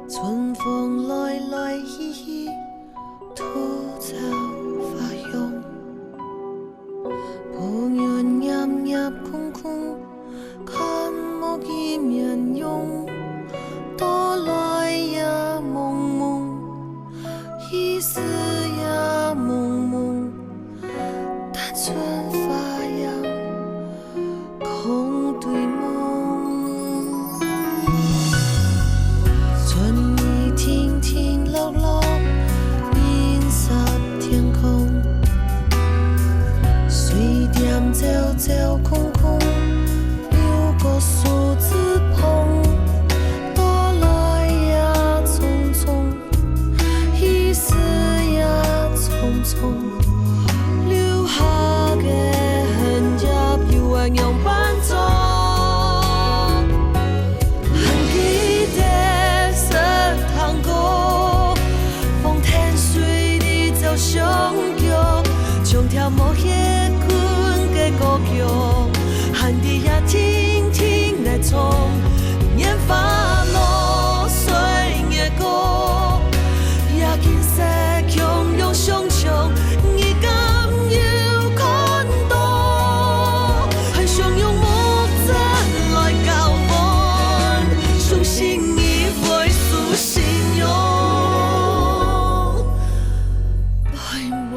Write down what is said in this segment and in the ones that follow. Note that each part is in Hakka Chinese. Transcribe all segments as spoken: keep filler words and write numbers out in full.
春風來來去去，吐草花香。 布園葉葉空空，看無佢面容。到來也濛濛，去時也濛濛，單純花樣，空對夢。春雨停停落落，冰沙天空。 水點照照空空，流過樹枝縫。到來也匆匆，去時也匆匆，留下个痕跡又愛仰般做？ 還記得食糖果，風天水裡走相逐，像條無歇睏个孤鵲，還在這停停來唱，年華流水月光，也景色共樣相像，你敢有看到？ 還想用目汁來交換，相信你會是信仰。愛慕。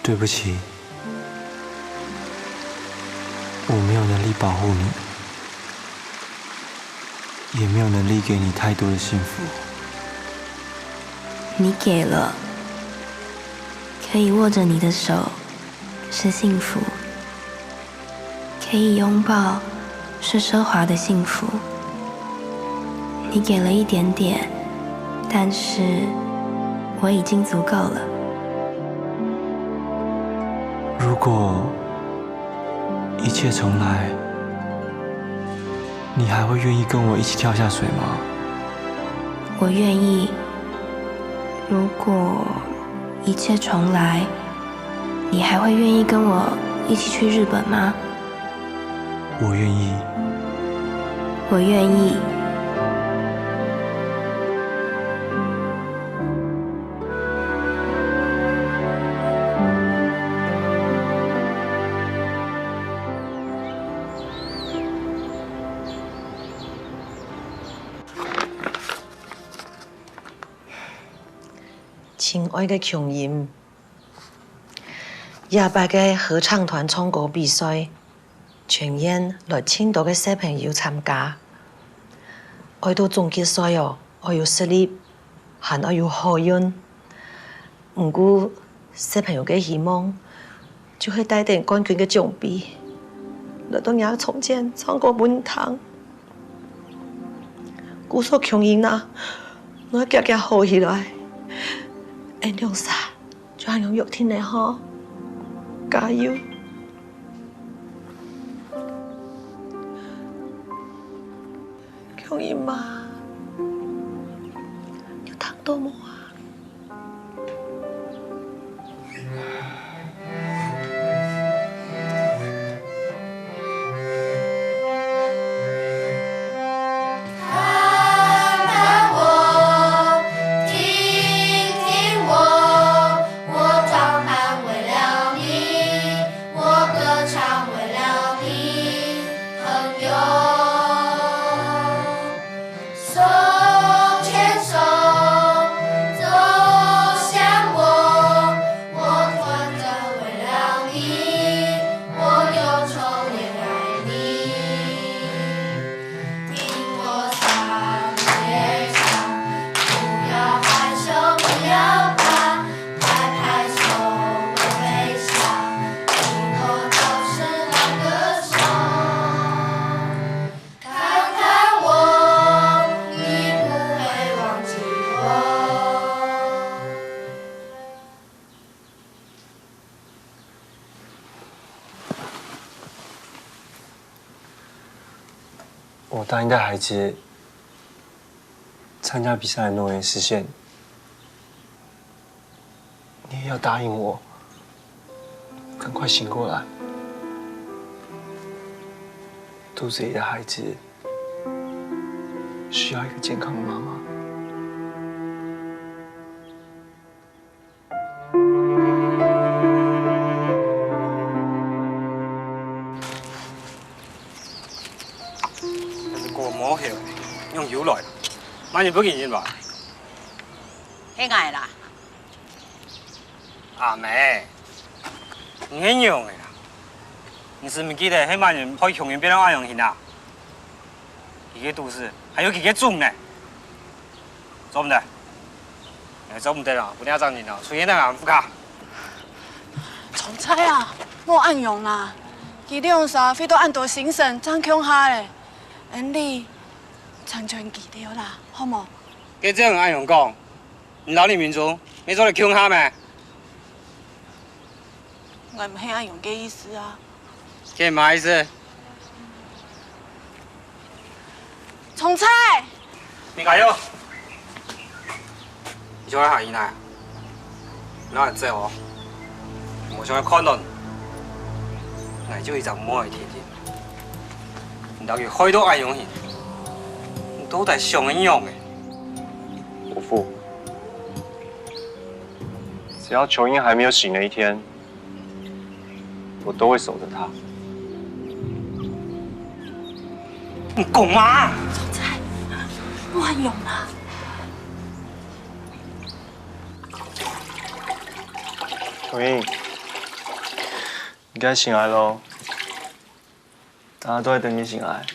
对不起，我没有能力保护你，也没有能力给你太多的幸福。你给了，可以握着你的手，是幸福。 可以拥抱是奢华的幸福。你给了一点点，但是我已经足够了。如果一切重来，你还会愿意跟我一起跳下水吗？我愿意。如果一切重来， 你还会愿意跟我一起去日本吗？我愿意。我愿意。 亲爱个琼英，這擺个合唱團唱歌比賽，全縣來盡多个小朋友參加，愛到總決賽哦，愛有實力，還愛有好運。毋過，小朋友个希望，就係帶等冠軍个獎盃，來到𠊎个窗前唱歌分你聽。 故所強人啊，你愛遽遽好起來。𫣆兩儕就恁樣約定了吼，加油！強人嘛，有聽到無啊？ 看看我，聽聽我，我裝扮為了你，我歌唱為了你，朋友。 手牽手，走向我，我團結為了你，我憂愁也愛你。聽我唱，你也唱，不要害羞，不要怕，拍拍手，微微笑，你我都是老歌手。 看看我，你不會忘記我。我答應帶孩子參加比賽的諾言實現，你也要答应我，赶快醒过来。肚子里的孩子需要一个健康的妈妈。但是過無效，用油來，慢一步緊進吧。係𠊎啦。 阿妹，你係仰仔啊？你識毋記得係麼人害強英變到恁樣形啊？佢个肚屎還有佢个種呢！做毋得，哎，做毋得啊！分這種人啊，出現在𠊎屋下。聰財啊，莫恁樣啦！佢兩儕費到恁多心神正共下咧，恩俚成全佢兜啦，好無？該正恁樣講， 你摎李明珠，你做得共下咩？𠊎毋係恁樣个意思啊。該麼个意思？聰財！你家有！你想愛行去哪？你愛走哦！無想愛看到你，𠊎就一隻無愛天天。你到底害到恁樣形，你到底想愛仰仔？伯父， 只要瓊英還沒有醒的一天，我都會守著她。你講麼个？聰財，莫恁樣啦！瓊英，你該醒來囉，大家都在等你醒來。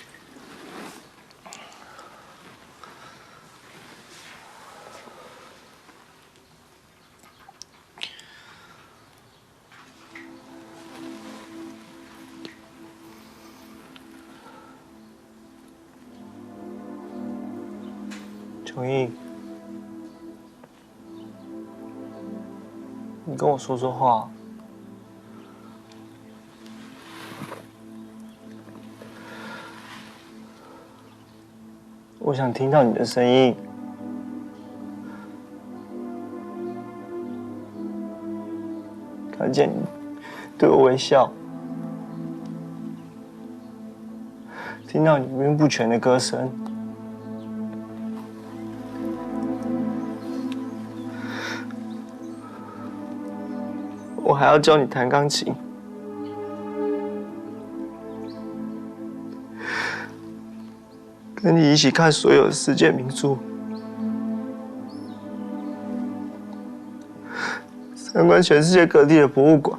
瓊英，你跟我說說話。 我想聽到你的聲音，看見你對我微笑，聽到你五音不全的歌聲。我還要教你彈鋼琴。 跟你一起看所有的世界名著，參觀全世界各地的博物館。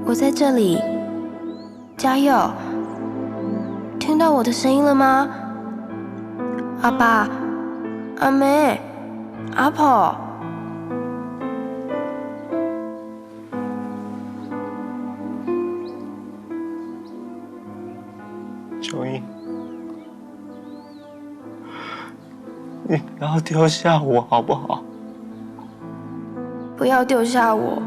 我在這裡。 家佑，聽到我的聲音了嗎？阿爸、阿姆、阿婆。瓊英，你不要丟下我好不好？不要丟下我。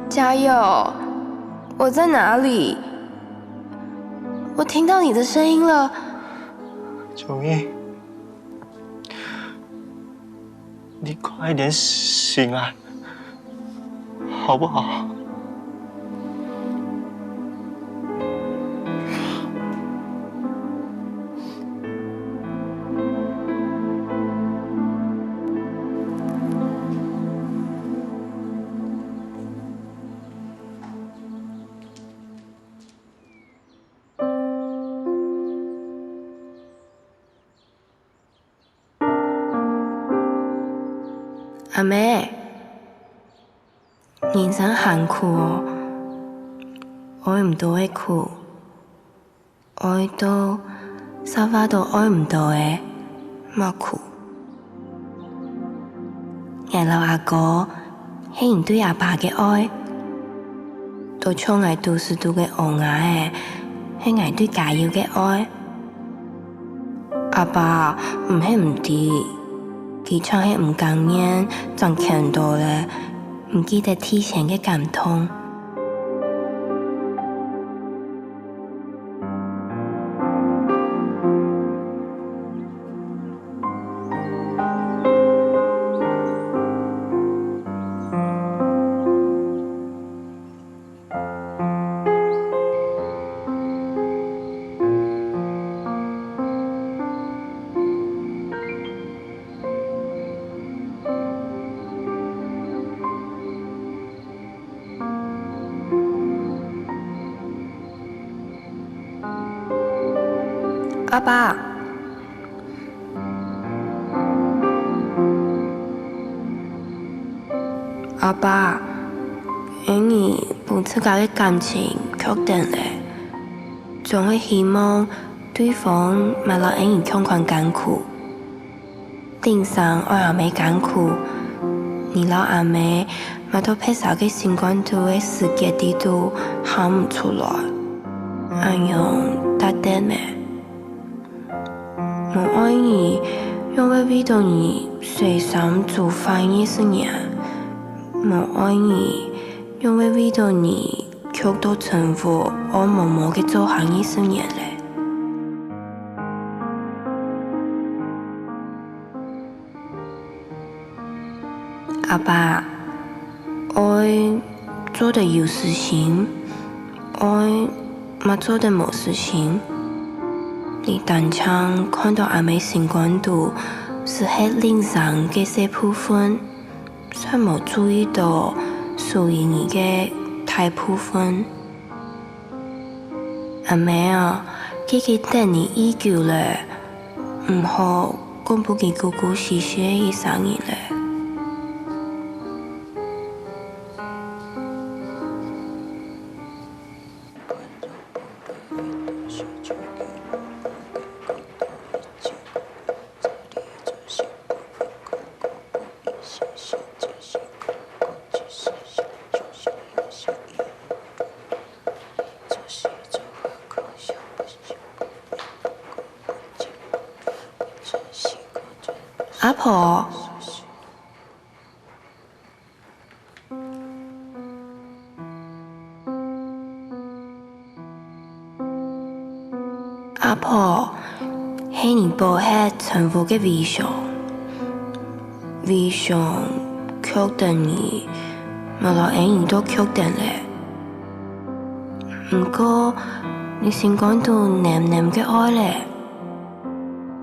家佑，我在哪裡？我聽到你的聲音了。瓊英，你快點醒來，好不好？ 阿姆，人生還苦哦，愛毋到个苦，愛到煞壞到愛毋到个，莫苦。𠊎摎阿哥係你對阿爸个愛，就像𠊎肚屎肚个嬰兒仔，係𠊎對家佑个愛。 阿爸毋係毋知，佢淨係毋甘願，正見到了，毋記得提前个感動。阿爸，阿爸，𠊎分自家个感情確定了，總係希望對方毋好摎𠊎共款艱苦。 頂生愛阿姆艱苦，你摎阿姆嘛在別儕个心肝肚个死結裡肚喊毋出來，恁樣值得咩？無愛你，仰會為著你洗衫煮飯二十年？無愛你，仰會為著你 卻在塵塢暗摸摸个做下二十年了。阿爸，愛做得有私心，愛嘛做得無私心。你單淨看著阿姆心肝肚係歇零星个細部分， 卻無注意著屬於你个大部分。阿姆啊，佢已經等你已久了，毋好講分佢孤孤栖栖个一儕人了。阿婆，阿婆，係你保核塵塢个遺像，遺像確定你，無摎𠊎等都確定了。毋過，你心肝肚淰淰个愛了。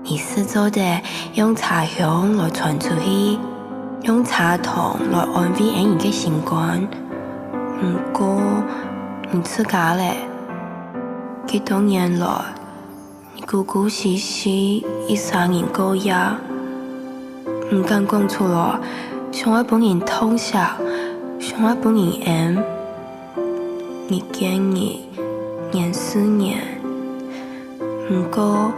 你係做得用茶香來傳出去，用茶糖來安慰𠊎等个心肝。毋過，你自家咧？幾多年來，你孤孤栖栖一儕人過夜，毋敢講出來，想愛分人痛惜，想愛分人𫣆。 日見日，年思年，毋過，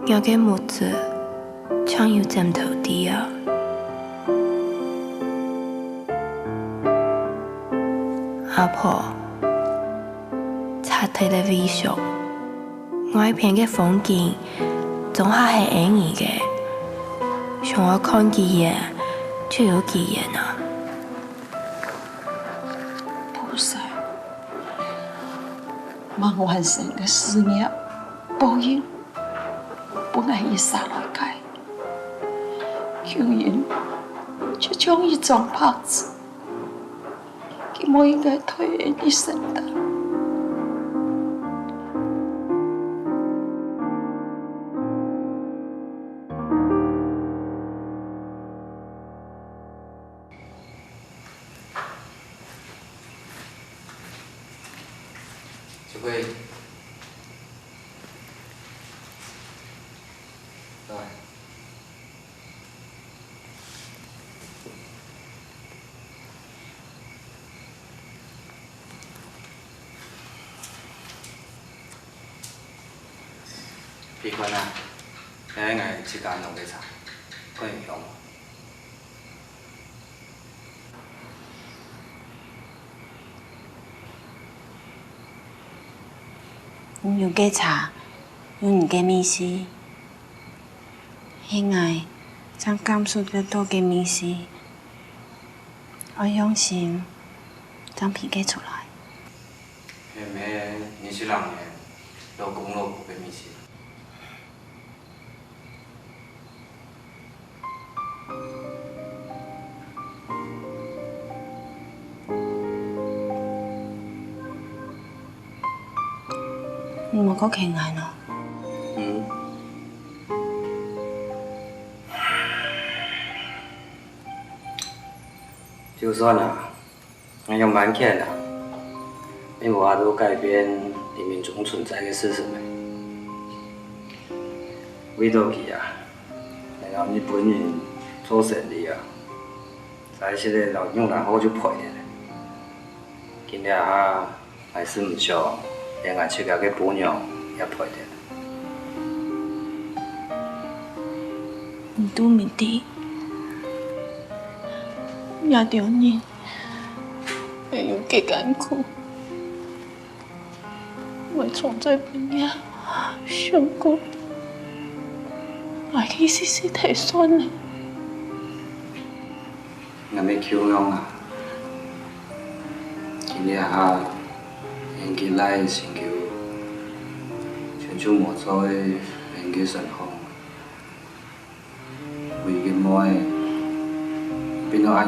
若个目汁，像有枕頭在啊。阿婆，拆忒个遺像，外片个風景，總下係𠊎等个，想愛看幾遠，就有幾遠啊。 菩薩，吂完成个事業，報應，分𠊎一儕來解。救人，就像一張白紙，佢無應該代𠊎等承擔。 小鬼，來。鼻看啊，這係𠊎自家弄个茶，看有香無？ 你用个茶，有你个味緒，係𠊎正感受得到个味緒，愛用心，正鼻得出來。係毋係你自家个老公老婆个味緒？ 你莫過譴𠊎哦。嗯。就算啊， 𠊎仰般譴啊，也無法度改變冥冥中存在个事實咩？為著佢啊，𠊎摎日本人做生理啊，在這个摎玉蘭號就賠忒了。今這下，𠊎係毋想連𠊎自家个餔娘也賠忒了。你都毋知，這種人會有幾艱苦。 𠊎從在邊仔想過，𠊎去試試睇算了。𠊎乜共樣啊，今這下𠊎个倈仔身體，全就無再𠊎个身項。 為个麼个變到恁樣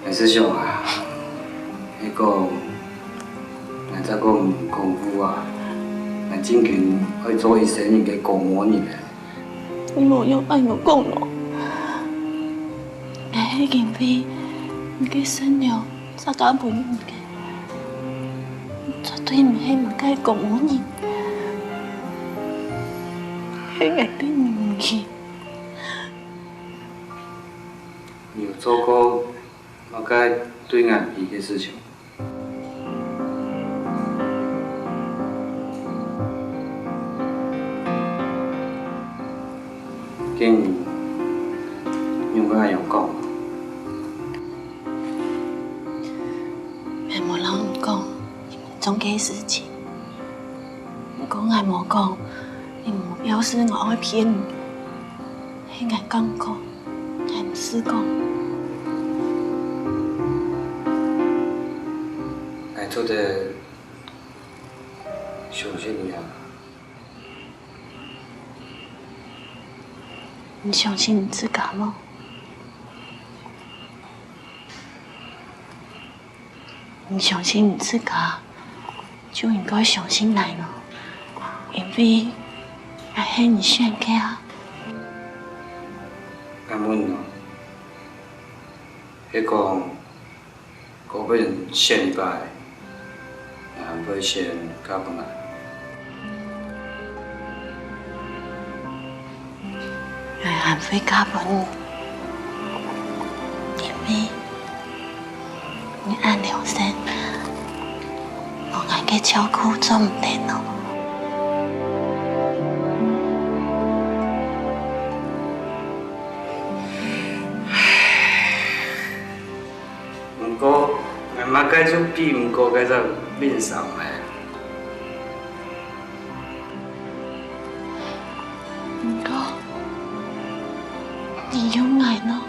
？𠊎係想啊，係講，𠊎再過毋講古啊，𠊎正經愛做一生人个公務人了。你無用恁樣講咯，𠊎係因為你个善良 才嫁分你个，絕對毋係麼个公務人，係𠊎對你毋起。你有做過麼个對𠊎毋起个事情？該你仰會恁樣講？ 𠊎無摎你講你做个事情。毋過𠊎無講，你無表示𠊎愛騙你。係𠊎敢講，𠊎毋識講。𠊎做得相信你啊。你相信你自家無？ 你相信你自家，就應該相信𠊎囉，因為𠊎係你選个啊。𠊎問你哦，係講，過分選一擺， 𠊎還會先嫁分𠊎。𠊎還會嫁分你，因為你恁良心，無𠊎个照顧做毋得哦。 毋過，𠊎麼个就比毋過該隻面上來。毋過，你有𠊎呢。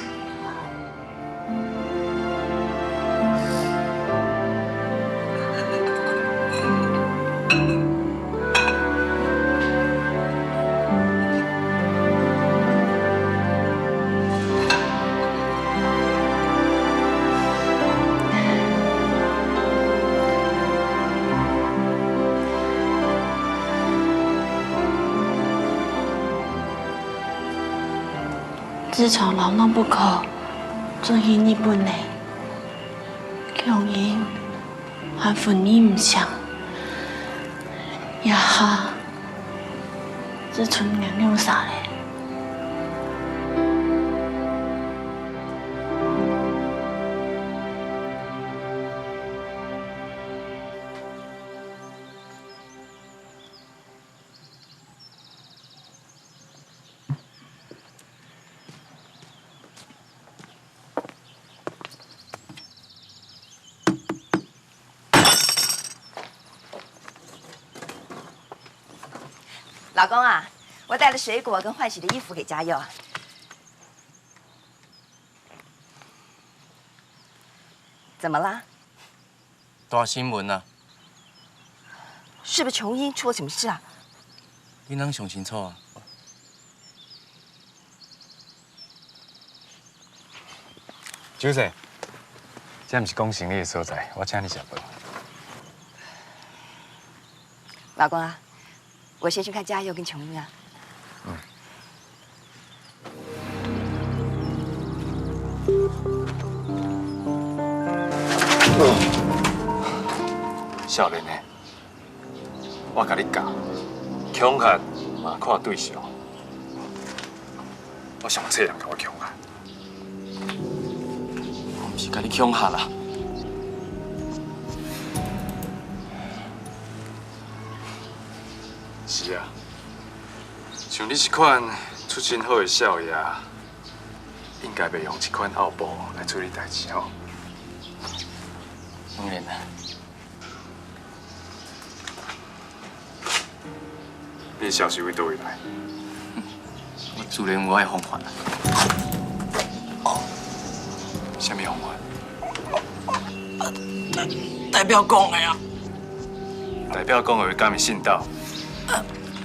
自從摎諾布科轉去日本了，強英 還分你毋成，這下只伸兩儕了。 老公啊，我帶了水果跟換洗的衣服給家佑。怎麼啦？大新聞啊！是不是瓊英出了什麼事啊？你哪相清楚啊？ 周生，這毋係講生理个所在，我請你食飯。老公啊，我先去看家佑跟瓊英啊。少年呢？我甲你教，恐嚇嘛看對象。我上慼人甲我恐嚇。我毋是甲你恐嚇啦。是啊，像你這款出身好的少爺，應該袂用這款奧步來處理代誌吼。當然啦。 你的消息對佗位來？我自然有我的方法啦。啥物方法？代表講的啊。代表講的話，敢會信得？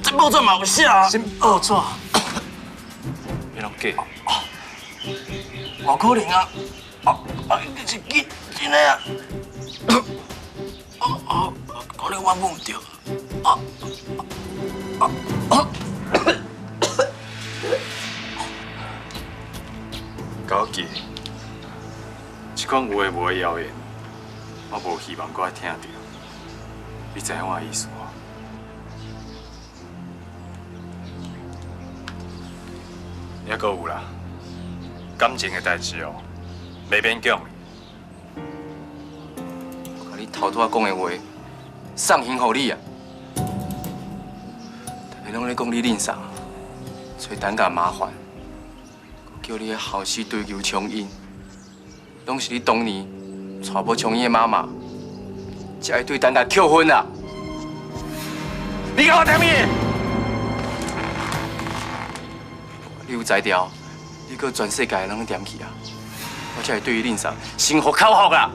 這報紙嘛有寫啊。啥物報紙？彼攏假。無可能啊！啊，啊，你是真，真的啊？啊，啊，可能我摸毋著。 高級，這款有的無的謠言，我無希望閣再聽著。你知影我的意思無？抑閣有啦，感情的代誌哦，袂勉強。 我甲你頭拄仔講的話，送還予你啊！大家攏咧講你恁爽，找陳家麻煩，閣叫你的後生追求從英，攏是你當年娶無從英的媽媽，才會對陳家扣分啊！你甲我聽無？你有才調， 你閣全世界人踮去啊！我才會對你恁爽，心服口服啊！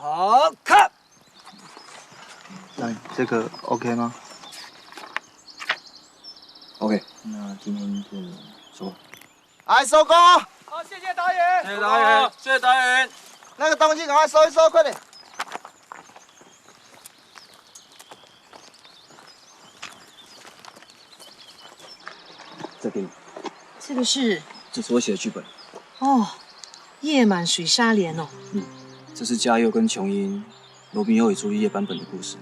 好看。来，这个 OK 吗？OK。那今天就收。哎，收工。好，谢谢导演。谢谢导演，谢谢导演。那个东西赶快收一收，快点。这给你。这个是？这是我写的剧本。哦，《夜满水纱帘》哦。嗯，这是嘉佑跟琼英 罗密欧与朱丽叶版本的故事。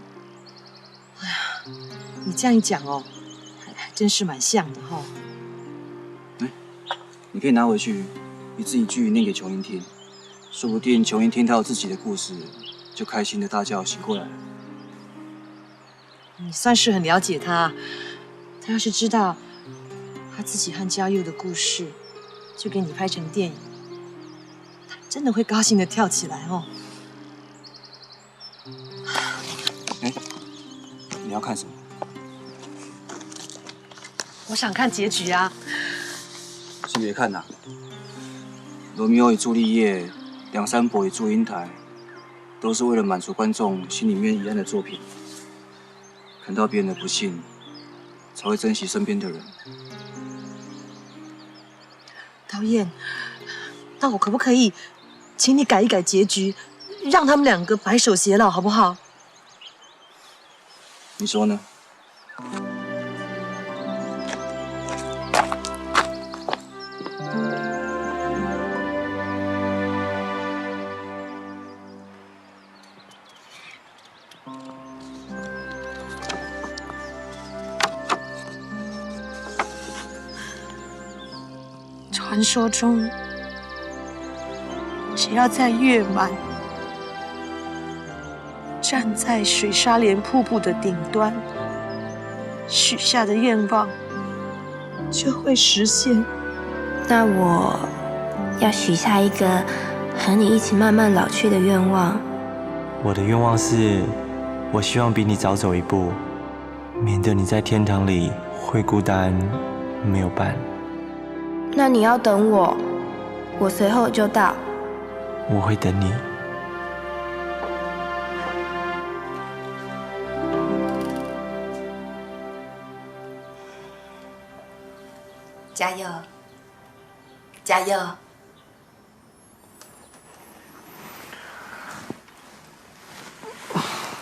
哎呀，你这样一讲哦，还，还真是蛮像的哈。哎，你可以拿回去一字一句念给琼英听，说不定琼英听到自己的故事，就开心的大叫醒过来了。你算是很了解他。他要是知道他自己和嘉佑的故事，就给你拍成电影，他真的会高兴的跳起来哦。 哎，你要看什么？我想看结局啊。先别看啦，《罗密欧与朱丽叶》、《梁山伯与祝英台》，都是为了满足观众心里面遗憾的作品。看到别人的不幸，才会珍惜身边的人。 导演，那我可不可以请你改一改结局，让他们两个白首偕老，好不好？你说呢？ 传说中，只要在月满，站在水纱帘瀑布的顶端，许下的愿望就会实现。那我要许下一个和你一起慢慢老去的愿望。我的愿望是，我希望比你早走一步，免得你在天堂里会孤单，没有伴。那你要等我，我随后就到。我会等你。 嘉佑，嘉佑，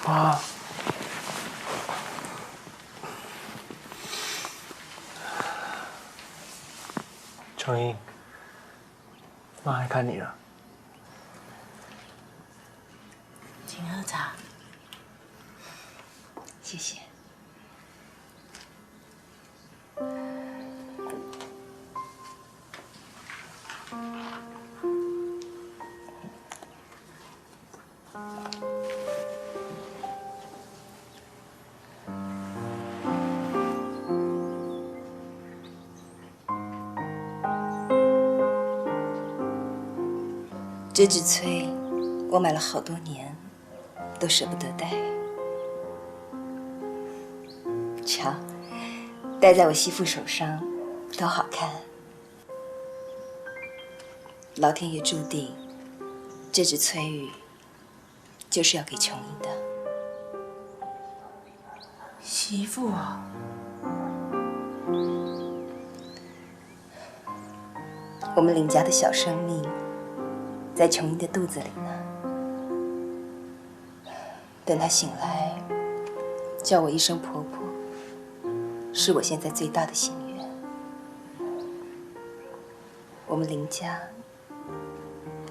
啊，秋英，妈来看你了。请喝茶。谢谢。这枝翠，我买了好多年，都舍不得戴。瞧，戴在我媳妇手上，多好看！老天爷注定，这枝翠玉就是要给琼英的。媳妇啊，我们林家的小生命，在琼英的肚子里呢。等她醒来，叫我一声婆婆，是我现在最大的心愿。我们林家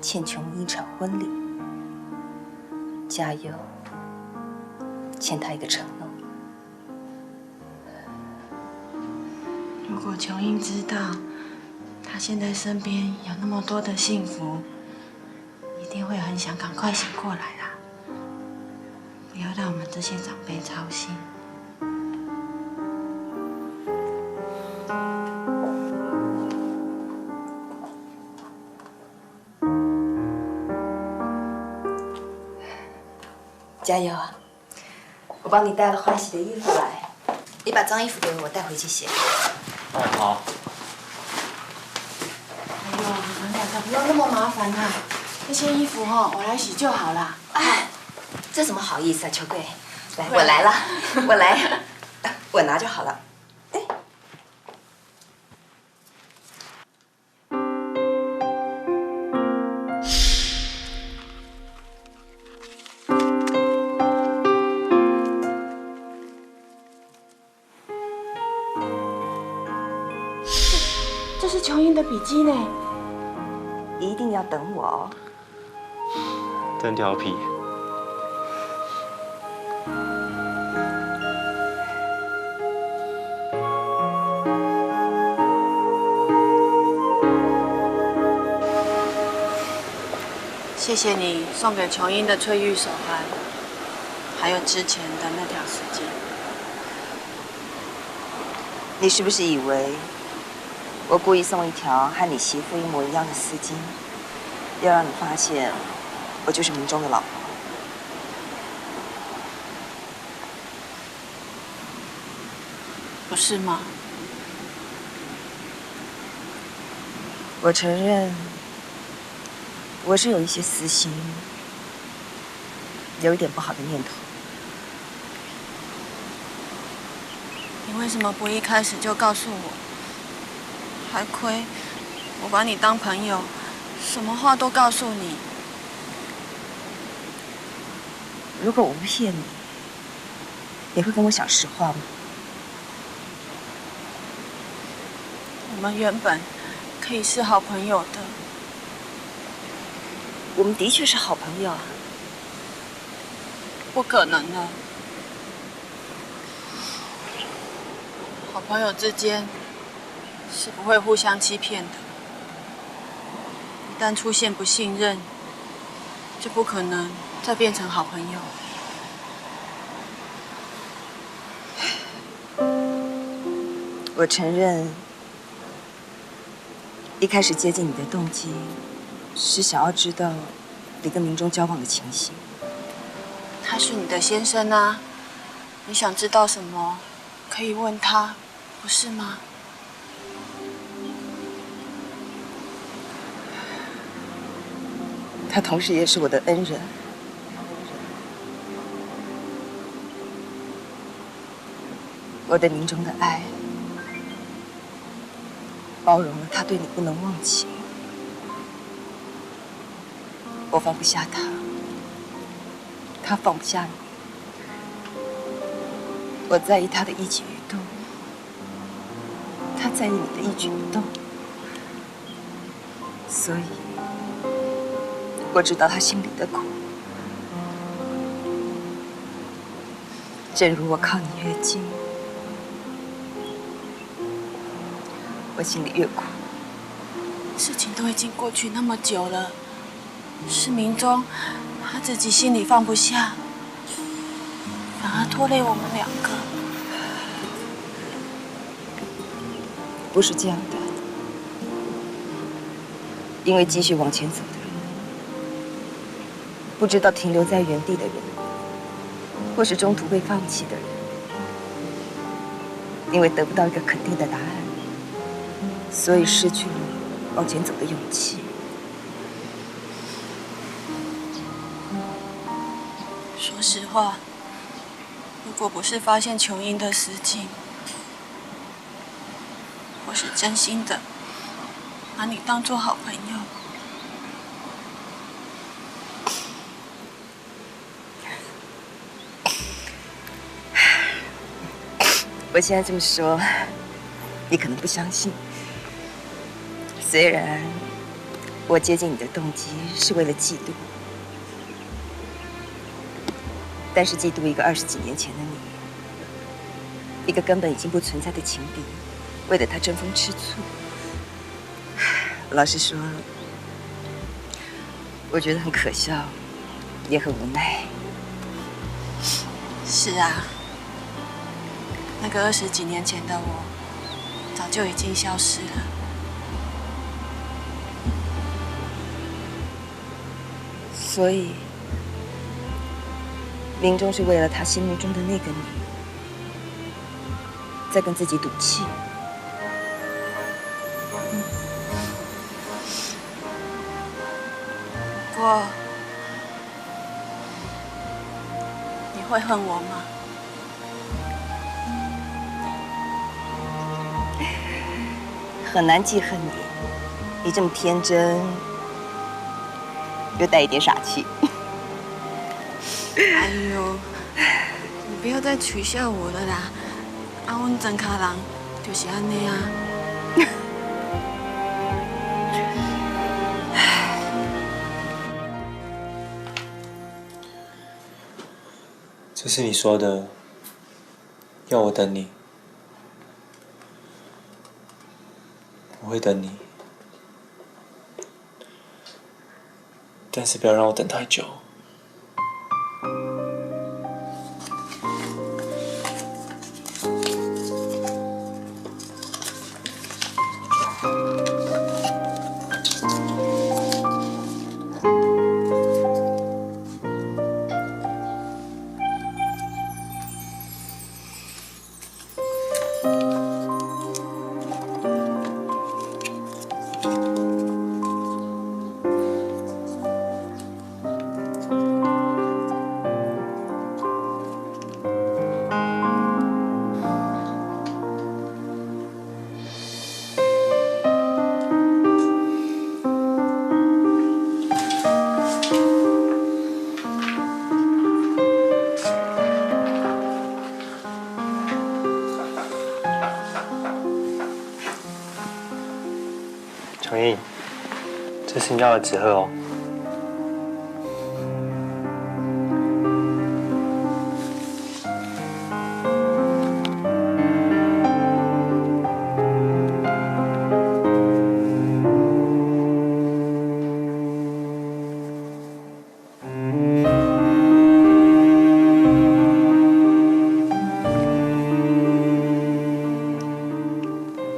欠琼英一场婚礼，家佑欠她一个承诺。如果琼英知道，她现在身边有那么多的幸福，一定会很想赶快醒过来啦。不要让我们这些长辈操心。家佑啊，我帮你带了换洗的衣服来，你把脏衣服给我，我带回去洗。哦，好。哎呦，你们两个不要那么麻烦啦，那些衣服哈，我来洗就好啦。哎，这怎么好意思啊，秋桂？来，我来了，我来，我拿就好了。哎，这是琼英的笔记呢。一定要等我哦。真调皮。谢谢你送给琼英的翠玉手环，还有之前的那条丝巾。你是不是以为我故意送一条和你媳妇一模一样的丝巾，要让你发现我就是明忠的老婆？不是吗？我承认，我是有一些私心，有一点不好的念头。你为什么不一开始就告诉我？还亏我把你当朋友，什么话都告诉你。如果我不骗你，你会跟我讲实话吗？我们原本可以是好朋友的。我们的确是好朋友啊。不可能了。好朋友之间是不会互相欺骗的。一旦出现不信任，就不可能再变成好朋友。我承认，一开始接近你的动机是想要知道你跟明忠交往的情形。他是你的先生啊，你想知道什么，可以问他，不是吗？他同时也是我的恩人。我对明忠的爱，包容了他对你不能忘记。我放不下他，他放不下你。我在意他的一举一动，他在意你的一举一动，所以我知道他心里的苦。正如我靠你越近，我心里越苦。事情都已经过去那么久了，是明忠他自己心里放不下，反而拖累我们两个。不是这样的，因为继续往前走的人，不知道停留在原地的人，或是中途被放弃的人，因为得不到一个肯定的答案，所以失去了往前走的勇气。说实话，如果不是发现琼英的实情，我是真心的把你当做好朋友。我现在这么说，你可能不相信。虽然我接近你的动机是为了嫉妒，但是嫉妒一个二十几年前的你，一个根本已经不存在的情敌，为了他争风吃醋。老实说，我觉得很可笑，也很无奈。是啊，那个二十几年前的我，早就已经消失了。所以，明忠是为了他心目中的那个你，在跟自己赌气。不过，你会恨我吗？很难记恨你，你这么天真，又带一点傻气。哎呦，你不要再取笑我了啦！啊，阮庄跤人就是安尼啊。这是你说的，要我等你？我会等你，但是不要让我等太久。长英，这是你要的纸鹤哦。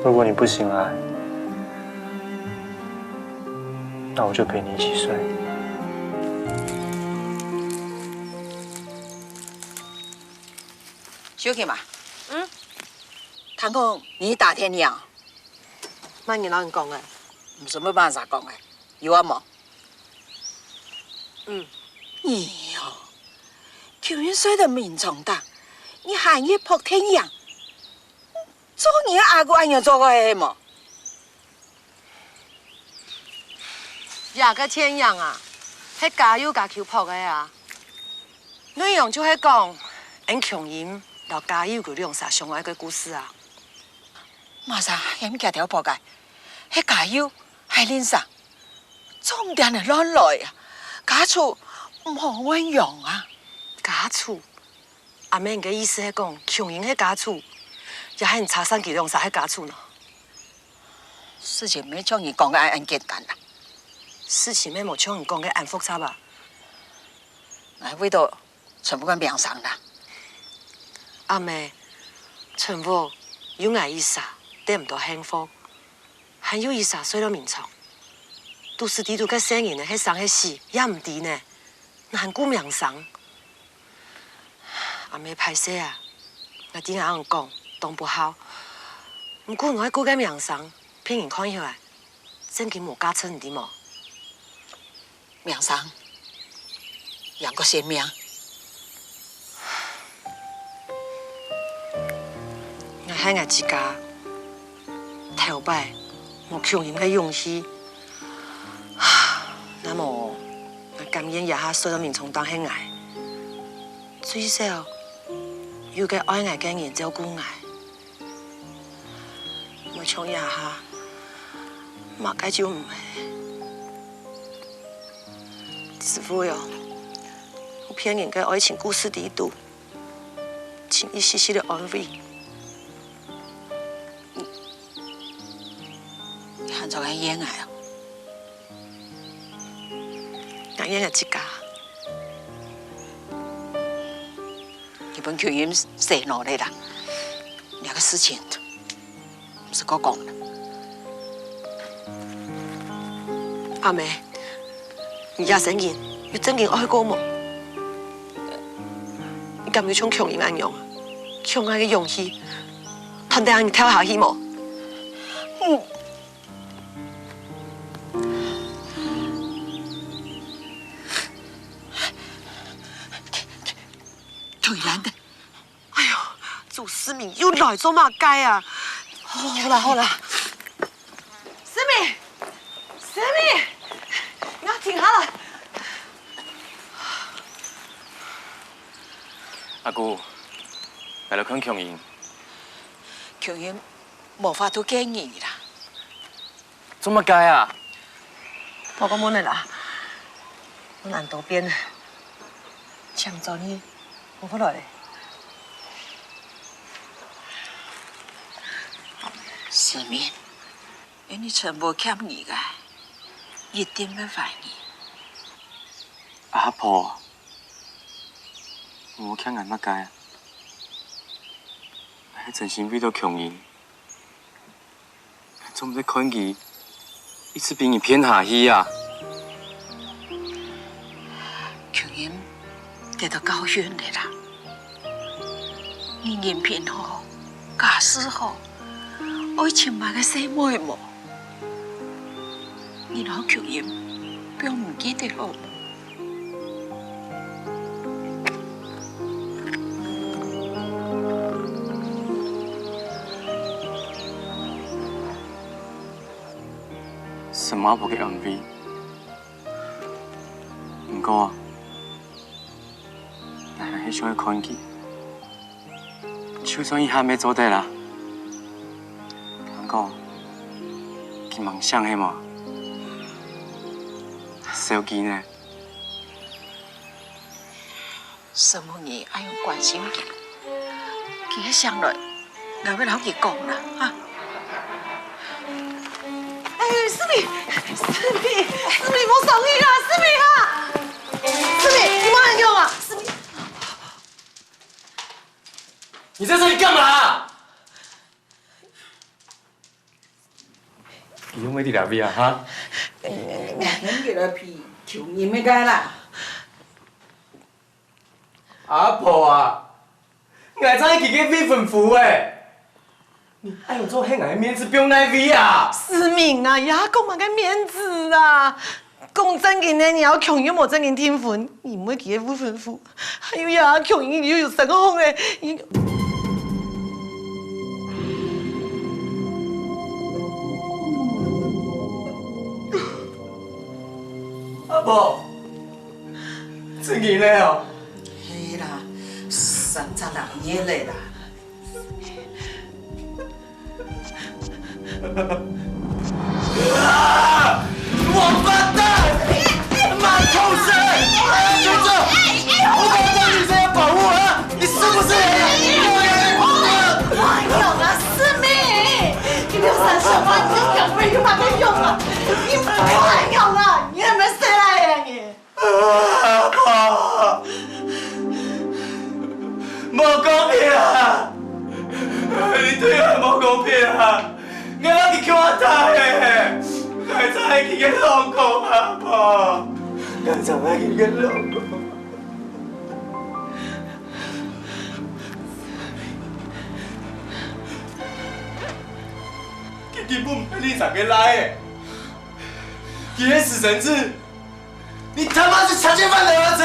如果你不醒来，那我就陪你一起睡。秀琴啊，嗯，听讲你打天亮，么人摎你讲个？什么办法讲个？有啊无？嗯，你哦，今日睡得眠床搭，你还一扑天亮，做人阿哥恁样做个系无？这个天亮啊，系家有家求扑个啊。内容就系讲，俺穷人摎家佑佢兩儕相愛个故事啊。麼儕喊佢兜婆个？係家佑，係林生，做毋得恁樣亂來啊！家主毋好恁樣啊！家主？阿姆，你个意思係講，瓊英係家主，也係你查散佢兩儕係家主呢？事情毋係像你講个恁簡單啦。事情乜無像你講个恁複雜啊！𠊎為著 全部个名聲啦。阿姆，全部有𠊎一儕得毋到幸福，還有一儕睡到眠床。肚屎裡肚个細人仔係生係死也毋知呢，還顧名聲。阿姆，歹勢啊，𠊎知𠊎恁樣講當不孝，毋過𠊎愛顧个名聲，別人看起來，正經無價值，你知無？ 名聲，贏過性命。𠊎恨𠊎自家，頭擺無強忍个勇氣。若無，𠊎甘願這下睡到眠床頂係𠊎，最少有個愛𠊎个人照顧𠊎。 無像這下，麼个就毋係。只會哦，有騙人个愛情故事裡肚，尋一息息个安慰。你，你還做得怨𠊎哦？𠊎怨𠊎自家。 你分瓊英洗腦了啦！這個事情，毋使過講了。阿姆，你這生人有正經愛過無？你敢有像瓊英恁樣，強大个勇氣，斷得恁樣跳下去無？嗯。 瓊英，哎喲，朱思明又來做麼个啊？好啦好啦，思明，思明，你愛停下來。阿姑，來看瓊英。瓊英無法度見你啦。 做麼个啊？無講問了啦，問恁多遍了，請轉去，好好來咧。思明，你全部欠你个，一定會還你。阿婆，你無欠𠊎麼个啊？𠊎係真心為著瓊英。 總毋得看佢一直分人騙下去啊！瓊英得到教訓了啦。你人品好，家世好，愛尋麼个細妹無？你摎瓊英放毋記得好無？ 承蒙阿婆个安慰，毋過，𠊎還係想愛看佢。就算一下乜做得啦。聽講，佢吂醒係無？愁佢呢？ 承蒙你恁樣關心佢。佢一醒來，𠊎會摎佢講啦，哈。哎，思明，思明，思明，莫傷心啦，思明啊！思明，你莫恁樣啊，思明。你在這裡幹嘛？ 你用乜在這位啊，哈？𠊎喊佢來陪秋英个啦。阿婆啊，𠊎正係佢个未婚夫欸！你恁樣做，係𠊎个面子放哪位啊？思明啊，這講麼个面子啊？ 講正經个，你摎秋英無正經訂婚，你毋係佢个未婚夫，還有這秋英又有身項欸，你阿婆，正經个哦。係啦，三隻人眼泪啦。啊！王八蛋！满口水！哎，你这……我把你这样保护啊！你是不是人啊？王勇啊，思明，你留三十万，你赶快去把它用了，你不要还用了，你还没死来呀你！ 啊，無公平啊！你對𠊎無公平啊！𠊎摎佢共下大个，𠊎正係佢个老公啊，婆！𠊎正係佢个老公。佢根本毋係你生个倈仔，佢係私生子。 你他媽是強姦犯的兒子，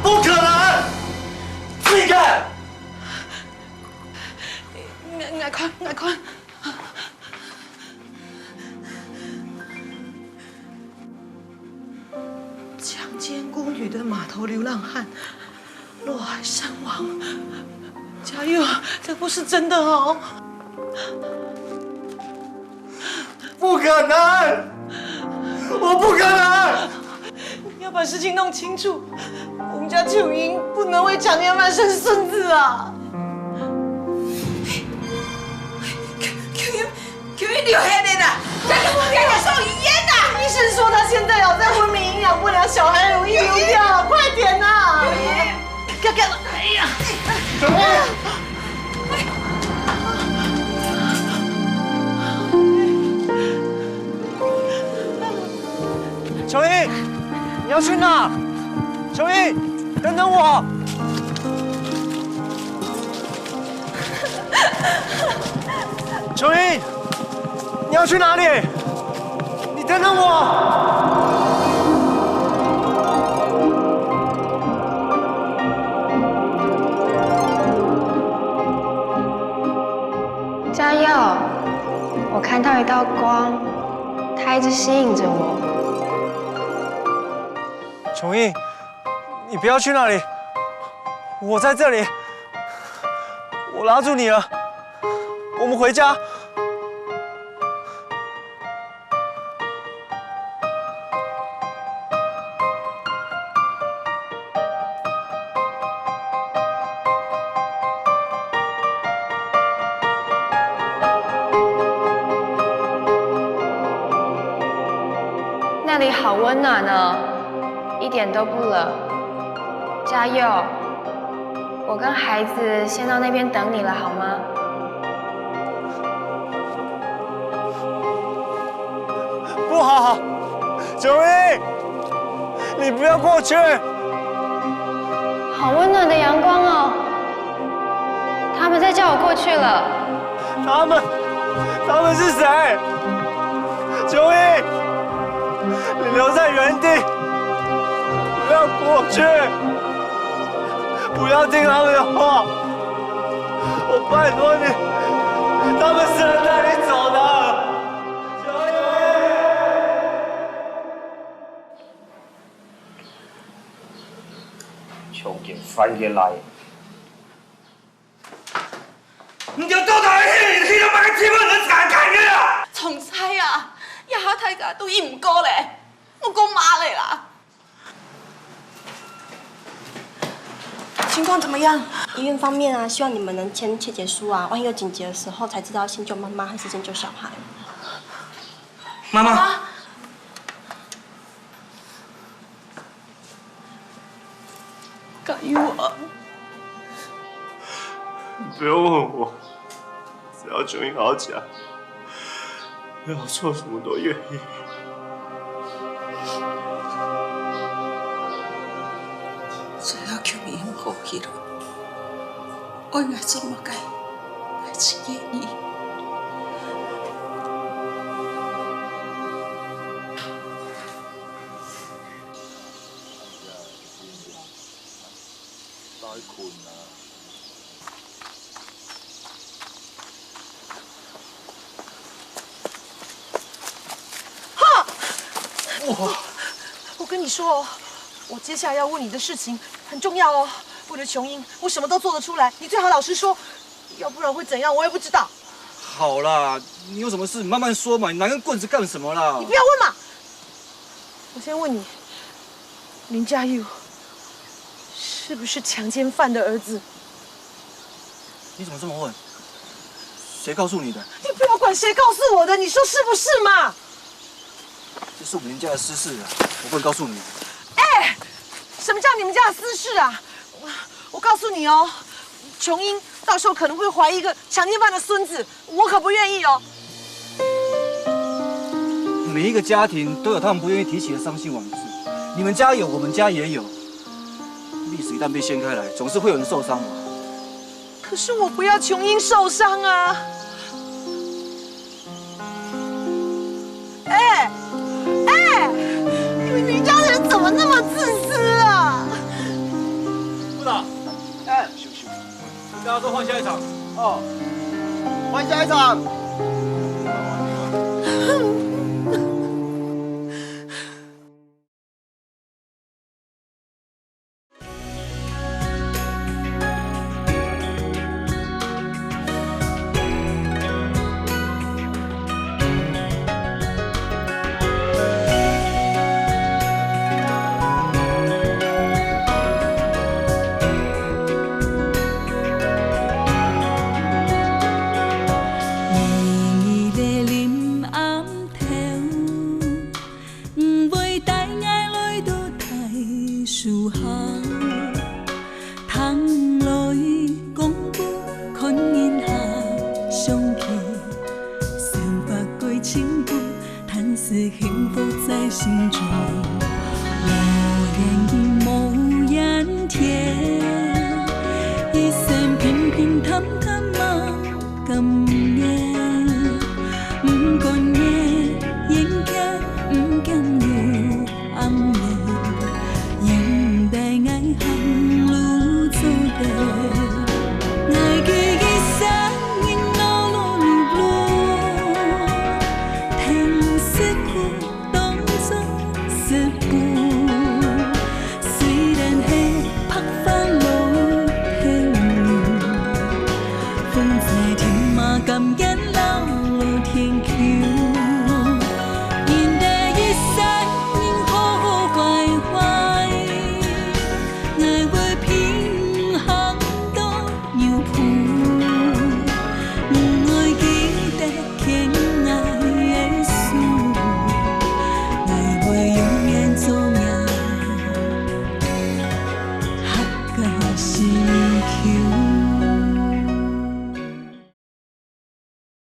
不可能！自己看！𠊎，𠊎看，𠊎看。強姦孤女的碼頭流浪漢，落海身亡。嘉佑，這不是真的哦。 不可能！我不可能！你要把事情弄清楚，我們家秋英不能為強姦犯生孫子啊！秋英，秋英流血了啦！快點，快點送醫院啦！醫生說她現在哦，在昏迷營養不良，小孩容易流掉，快點吶！ 秋英，你要去哪？秋英，等等我！秋英，你要去哪裡？ 你等等我！嘉佑，我看到一道光，它一直吸引著我。秋英，你不要去那裡，我在這裡，我拉住你了，我們回家。 那裡好溫暖哦，一點都不冷。嘉佑，我跟孩子先到那邊等你了，好嗎？ 不好，秋英，你不要過去。好溫暖的陽光哦，他們在叫我過去了。他們，他們是誰？秋英，你留在原地，不要過去，不要聽他們的話。 我拜託你，他們是能帶你走的。強姦犯个倈仔。你兜到底係去到麼个地方，你自家看个啦！總裁啊，這下大家都忍毋過咧，莫講麼个啦。 情況怎麼樣？醫院方面啊，希望你們能簽切結書啊，萬一有緊急的時候才知道先救媽媽還是先救小孩。媽媽，加油啊！不用問我，只要秋英好起來， 我做什麼都願意。只要秋英好起來，愛𠊎做麼个，𠊎都願意。我跟你說哦，我接下來要問你的事情很重要哦。为了琼英，我什么都做得出来。你最好老实说，要不然会怎样，我也不知道。好啦，你有什么事慢慢说嘛，你拿根棍子干什么啦？你不要问嘛。我先问你，林家佑是不是强奸犯的儿子？你怎么这么问？谁告诉你的？你不要管谁告诉我的，你说是不是嘛？这是我们林家的私事啊，我不能告诉你。哎，什么叫你们家的私事啊？我我告诉你哦，琼英到时候可能会怀一个强奸犯的孙子，我可不愿意哦。每一个家庭都有他们不愿意提起的伤心往事，你们家有，我们家也有。历史一旦被掀开来，总是会有人受伤嘛。可是我不要琼英受伤啊！哎哎，你们林家的人怎么那么自私啊？部长，哎，跟大家说换下一场。哦，换下一场。